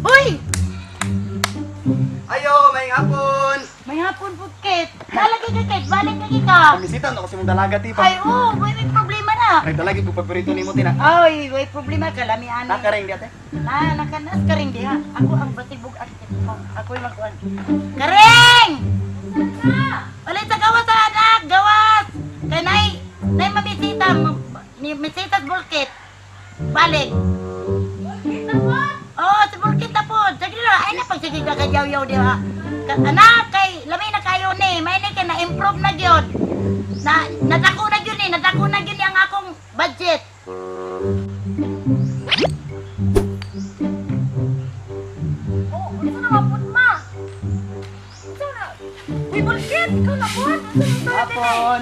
Uy! Ayo, may hapon. May hapon po, Kate. Lalagi ka, Kate. Balik lagi ka. Pamisita na kasi mong dalaga ti pa. Ay, oo. May problema na. Ay dalagi po paborito nimo tina. Ay, may problema ka. Lami, ani. Nakaring di ate. Na, nakanas ka rin diha. Ako ang batibog ang ko. Ako'y magkuhan. Karing! Ulit sa gawas, anak! Gawas! Kay nay, nay mamisita. Misita sa bulkit. Balik. Bulkit na po? Oo, sa bulkit na po. Sige na, ay na pag sige ka kayaw-yaw diha. Anak, kay lami na kayo ni. May ni kay na-improve na gyud. Na, nadako na gyud ni, nadako na gyud ni ang akong budget. Oh, unsa na mapud ma? Unsa na? Uy, bulkit! Ikaw na pod! Unsa na Hapon.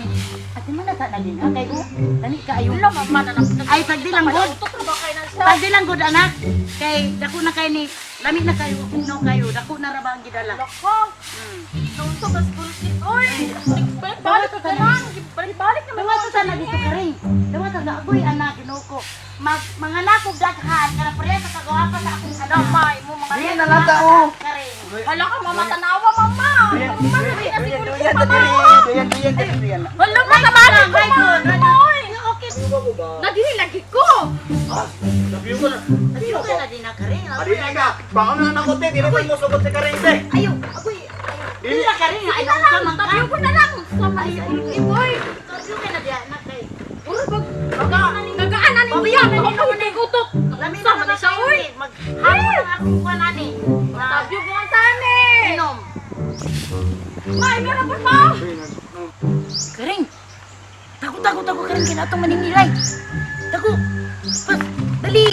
Ate man nasa na din ha kay o. Dali kaayo. Wala, mama na lang. Ay, pagdi lang gud. Utok na ba kayo na siya? Pagdi lang gud anak. Kay dako na kay ni lami na kayo no kayo dako na ra ba ang gidala. Lako! Naunsa ba sa bulkit? Uy! Balik-balik ka lang! Balik-balik na Dawa sa sana dito karing. Dawa sa agoy anak Ginoo ko. Mag mga nakog daghan kana pareha sa kagawa pa sa akong anak. Damay mo mga Di na lang ta oh. Karing. Hala ka, mama, tanawa, mama! Mama, sabi na si Duyan, bulkit, mama! duyan, duyan, duyan, duyan. Hala, mama, Right mama! good. Right Oy! good. Okay. Nadili lagi ko! Sabi ko na. Ayo ka na din na karing. Adi na ka. Baon na nako te, dili mo sugot sa karing te. Ayo, agoy. Dili na karing ay Sige na unsa lang, man ka. tabiyo ko na lang! Sama si bulkit, oy! Tabiyo ka na diha anak kay. Uro, bag... Gagaanan ni Biya! Ako na gutok! Lami na Sama na na siya, kayo oy! ni. Maghapon ang akong kuan ani. Tabiyo ko ang tani! Inom. Ma, ikaw na po, ma! Karing! Tago, tago, tago, Karing. Kaya atong maningilay. Tago! Pas, dali!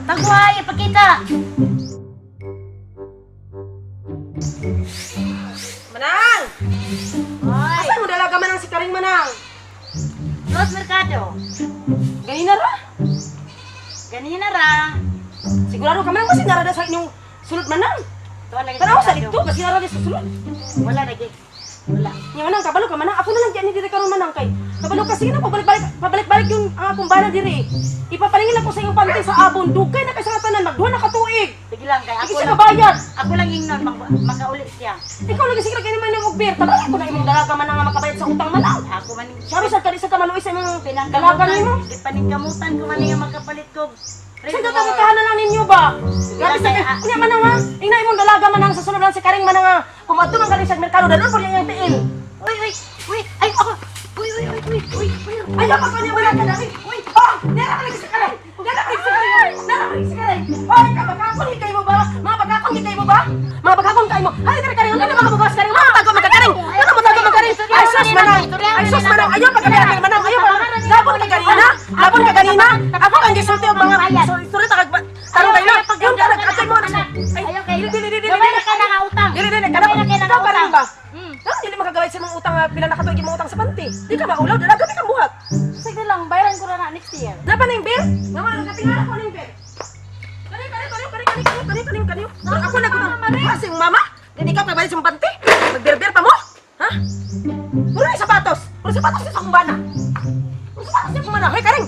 Tago ay, ipakita! Manang! Ay, Asa mo dalaga manang si Karing Manang? Los Mercado. Ganina ra? Ganina ra. Sigurado ka manang kasi narada sa inyong sulod manang. Tuwa lagi Tanaw sa Mercado. dito kasi narada sa sulod. Wala lagi. Wala. Nya manang kabalo ka manang ako na lang diyan ni diri karon manang kay. Kabalo kasi na pabalik-balik pabalik-balik yung ang akong bana diri. Ipapalingin ako sa inyong pantay sa abon dugay na kay sa tanan magduha na ka tuig. Sige lang, kay Sige ako siya lang. kabayad. Ako lang ingnon, makauli siya. Ikaw lagi siguro kay man og beer. Tabangan ko na imong dalaga manang nga makabayad sa utang manang. Ako man Sorry sa kadi sa kamaluoy sa imong dalaga nimo. Ipaningkamutan ko man nga makapalit ko. Sa tatamutahan na lang ninyo ba? Grabe sa Kaya, Unya man nga, ingna imong dalaga man ang sa sulod lang si Karing man nga kung adto man galing sa merkado dalon po niya iyang tiil. Uy, uy, uy, ay ako. Uy, uy, uy, uy, uy, uy. Ay dapat ko niya wala ka dali. Uy, oh, nara ka lagi sa Karing. Nara ka lagi sa Karing. Nara ka lagi sa Karing. Oy, ka bagakon hikay mo ba? Mga bagakon hikay mo ba? Mga bagakon kay mo. Ay, diri Karing, ano mga bugas Karing? Mga tago mga Karing. Ano mo tago mga Karing? Ay sus manang. Ay sus manang. Ayaw pa kami manang. Ayaw pa. Labon ka ganina. Labon ka ganina. Ako kang gisulti og mga sorry ta kag tarong kayo na. Yung talag atay mo na. Ay, Ayaw kayo. dili dili dili. Gamay na ka na nga utang. Dili dili kana. Gamay na kayo Ikaw nga ka rin utang. ba? Ah, dili makagawid sa mga utang nga pila na katuig imong utang sa panty. Di ka maulaw, dala gabi kang buhat. Sige lang, bayaran ko na na next year. Napa ning bill? Mama, nakatingala ko ning bill. Kani kani kani kani kani kani kani kani. Ako na ko. Kasi yung mama, dili ka pagbalik sa panty. Magberber pa mo? Ha? Mura ni sapatos. Mura sapatos sa akong bana. Mura sapatos sa akong bana. Hoy, Karing.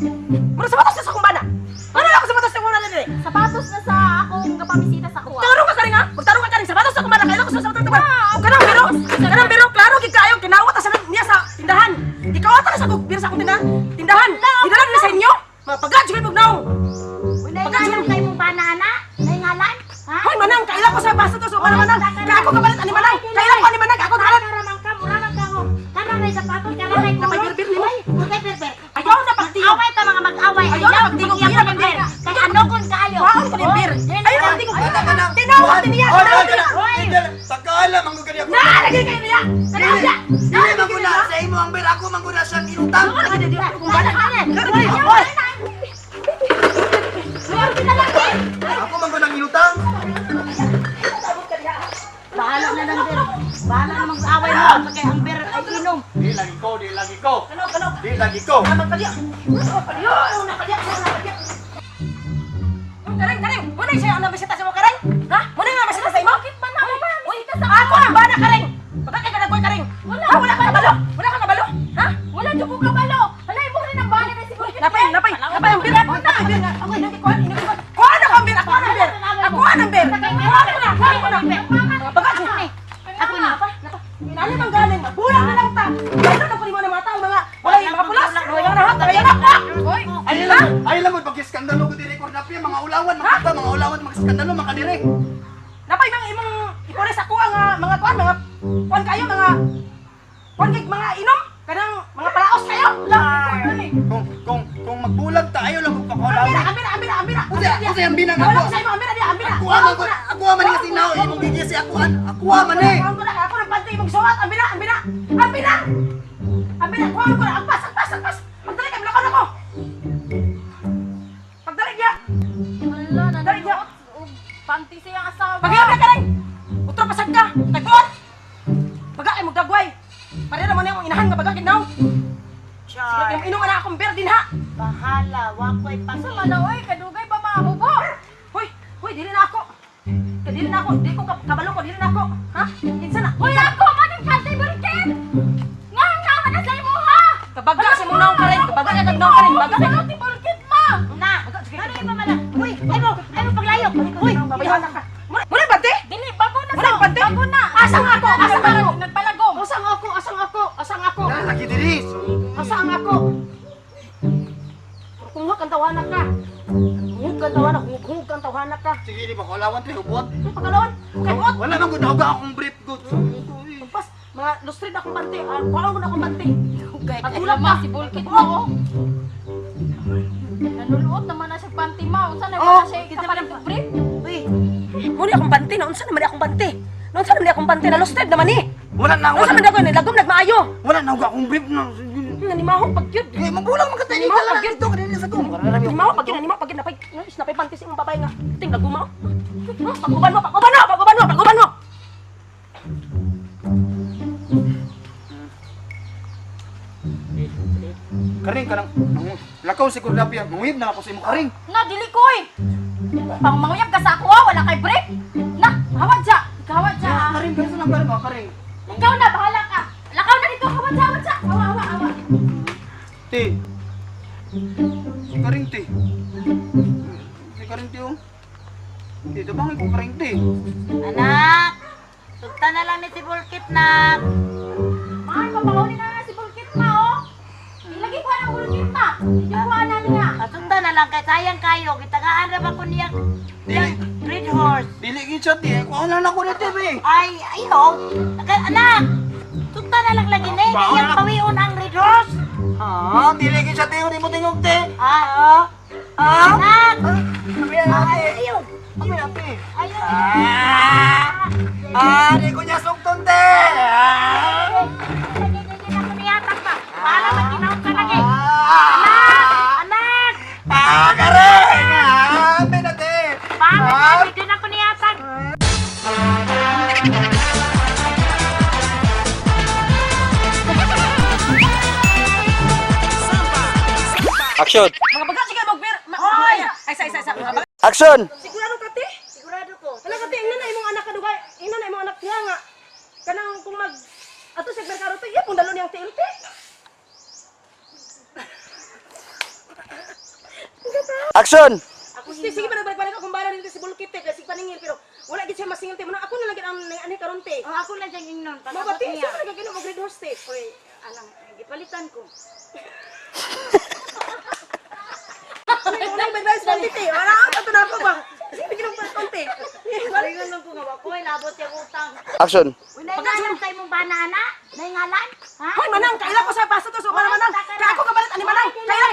Mura sapatos sa akong bana. Ano na ako sapatos sa akong bana dili? Sapatos na sa akong gapamisita sa kuha. Tarong ka karing ha? Magtarong ka karing sapatos sa kumana kailan ko sa sapatos ka. Og kanang biro, kanang biro klaro gid kaayo kinawat sa niya sa tindahan. Gikawat ta sa kog biro sa akong tindahan. Tindahan. Gidala nila sa inyo. Mga pagad jud pag naong. Uy, naingalan kay mong bana, ana? Naingalan? Ha? Hoy manang kaila ko sa basta to so manang manang. Kay ako kabalit ani manang. Kaila ko ani manang ako kabalit. Kara man ka, mura man ka oh. Kara may sapatos, kara may kulot. Napay-birbir nimo. Uy, unsay birbir? Ayaw na pagtingog. Away ta mga mag-away. Ayaw na pagtingog. Ayaw Ayaw na na birbir. Kay ano kun kaayo? Maon ko ning bir. Ayaw na pagtingog. Tinawat niya. Tinawat niya. Tagala man gud kani ako. Na lagi kayo niya. Dili, dili man gud na sa imo ang beer, ako man gud na siyang inutang. Lagi di akong bana. Hoy, Ako man gud ang inutang. bahala na lang bir. Bahala na mag-away mo kay ang bir ay inom. Di lagi ko, di lagi ko. Kano kano. Di lagi ko. Ikaw. Ah, magkalya. Kalya, ano na kalya, ano na kalya. Kareng, kareng, muna siya ang nabisita sa mo, kareng. Ha? Muna nga nabisita sa imo? Bakit ba na mo ba? Uy, ako ang bana, kareng. Bakit ka nagway, kareng? Wala. Ha, wala ka kabalo? Wala ka kabalo? Ha? Wala jud ko kabalo. Hala, imo rin ang bana na si Bulkit. Napay, napay, napay ang bir. Napay bir. Ako inang kuan, inang kuan. Kuan ako ang bir, ako ang bir. Ako ang bir. Kuan ko na, kuan ko na. Baga Ako ni. Ako ni. Inani man galing, bulang na lang ta. Wala na ko nimo ng mga tao, mga walay mga pulas, mga nahat, mga nak. Hoy, Ay lang, ay lang mo pag-iskandalo ko diri Cordapia, mga ulawan, makita mga ulawan, mga iskandalo makadiri. Napay mga imong ipores ako ang mga kuan, mga kuan kayo, mga kuan kay mga inom, kanang mga palaos kayo. Kung magbulag tayo lang Ambira, magpakaulawan. ambira, ambira, ambira. Usa, usa yung binang Wala ako. ko sa imo, ambira diya, ambira. Ako man ko, ako man nga sinaw, imong gigisi ako an, ako man eh. Kuan ko na, ako ng panty imong suwat, ambira, ambira. Ambira. Ambira, kuan ko na, agpas, agpas, agpas. Pagdali kay blakon ako. Pagdali niya. Wala na Dali niya. Panty siyang asawa. Pagayam na ka rin! Utro pasag ka! Tagbuot! Baga ay magdagway! Pareha naman yung inahan nga baga ginaw! Sige, Char. yung inom na akong beer din ha! Bahala, wakoy Asa pangil. man na oy, kadugay pa mga hubo. Hoy! Hoy, dili na ako! Kay dili na ako! Di ko kabalo ko, dili na ako! Ha? Kinsa na? Hoy, ako man ang panty Bulkit. Nga nga man na sa imo ha. Kabaga sa mong naong ka rin! Kabaga ka naong ka rin! Baga ka! Sa si Bulkit ma. Na, ano yung mamala? Uy, ay mo, ay mo paglayo. Uy, Babayhan ka! Muna ba, te? Dili bago na Muna sa. ba, te? Bago na. Asa nga ako? Asa nga ako? Nagpalagom. Asang ako? Asang ako? Asang ako? Na lagi diri. Asang ako? Kung kang tawanak ka! Hungog kang tawanak! Hungog kang tawanak ka! Sige, di pakaulawan te, hubot. Ay, pagkalawan! Okay, buot! Wala man gud nauga akong brief good. Pas, mga lustrid akong bante, ah, kuhaan ko na akong bante. Dugay Pagulap ma ka. si Bulkit mo. oh. Nanuluot naman na siya panty ma. Unsa na Oh, wala siya kapalit og brief? Uy, Muni akong bante, naunsa naman akong bante. Naunsa naman akong bante, na lustrid naman eh. Wala na Naunsa wala. man ako, nilagom nagmaayo. Wala na akong brief na. Nanimahong pagyud. Eh, magulang man ka tayo Animaw, lang pagyud. dito kanina sa ko. Animaw pagyud, animaw pagyud, napay, napay bante sa imong babae nga. Ting laguma. Oh. Pag-uban mo, pag-uban mo, pag-uban mo, pag-uban mo. Karing karang lakaw si Cordapia, manguyab na ako sa imo karing. Na dili koy. Pang manguyab ka sa ako ah, wala kay brief. Na, hawad siya. Hawad siya. ah. Karing pero sa lang karing mga karing. Ikaw na bahala ka. Lakaw na dito, hawad siya, hawad siya. Hawa, hawa, hawa. Te. Si karing te. Si karing te oh. Dito bang ko karing te? anak. Sugta na lang ni si Bulkit na. Ay, papauli na nga si Bulkit ma oh. Ilagi ko ang Bulkit ma. Yung kuha na niya. Sugta na lang kay sayang kayo. Gitagaan ra ba ko niyang Dili red horse. dili gyud siya te. Kuha na na ko na te be. Ay, ayaw. Anak, sugta na lang lagi ni. Baon Iyang na. pawion ang red horse. Ah, dili gyud siya te. Hindi mo tingog te. Ah, Ah. anak. Sabi na ate. Ayaw. Sabi na ate. Ayaw. Ah! Ah, di ko niya sugton te. Ah! Nagigigil ako niyatag ba? Para maginaw ka lagi. Ah! Anak! Ah, karing! Ah, benate! Para Ah! nagigil ako niyatag. Action! Mga baga sige magbir. Hoy! Ay, sa isa isa. Mga baga. Action! Sigurado ka te? Sigurado ko. Hala ka te, ingnan na imong anak kadugay. Ingnan na imong anak niya nga. Kanang kung mag ato sa merkado te, iya pong dalo niyang tiil te. Action! Ako sige, sige pa nagbalik-balik akong bala nito si Bulkit te, kasi paningil pero wala gid siya masingil te. Muna ako na lang gid ang ani karon te. Oh, ako lang siyang ingnon. Mga Pag-abot te, niya. sa man gagino og red horse te. Uy, alang, gipalitan ko. Wala may rice konti te. Wala ang ato na ako ba. Sige bigyan ng konti. Palingon lang ko nga, wakoy, labot yung utang. Action! Uy, naingalan sa imong bana, anak? Naingalan? Ha? Hoy manang, kaila ko sa basta to so manang. Kaya ako kabalit ani manang. Kaila